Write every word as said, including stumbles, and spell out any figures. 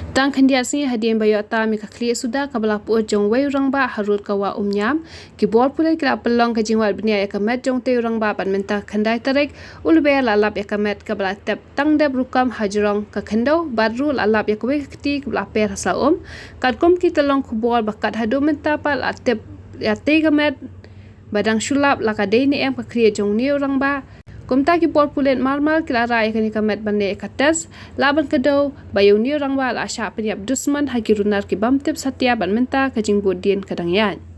Tang khyndiat sngi hadien ba ïoh tam ïa ka khlieh suda kaba la pyut jong uwei u rangbah ha rud ka wah Umïam, ki bor pulit ki la pynlong ka jingwad bniah ïa ka met jong utei u rangbah bad mynta ka khyndai tarik u Lber la lap ïa ka met kaba la tep tang dep rukom hajrong ka khyndew bad ruh la lap ïa kawei ka kti kaba la per ha sla um. Katkum ki tyllong khubor ba kat haduh mynta pat la tip ïa tei ka met ba dang shu lap la ka dei ne em ka khlieh jong une u rangbah. Kumta ki bor pulit mar mar ki la rah ïa kane ka met ban leh ïa ka test lah ban kdew ba ïa une u rangbah la shah pynïap dusmon ha ki runar ki bym tip satia bad mynta ka jingbuddien ka dang ïaid.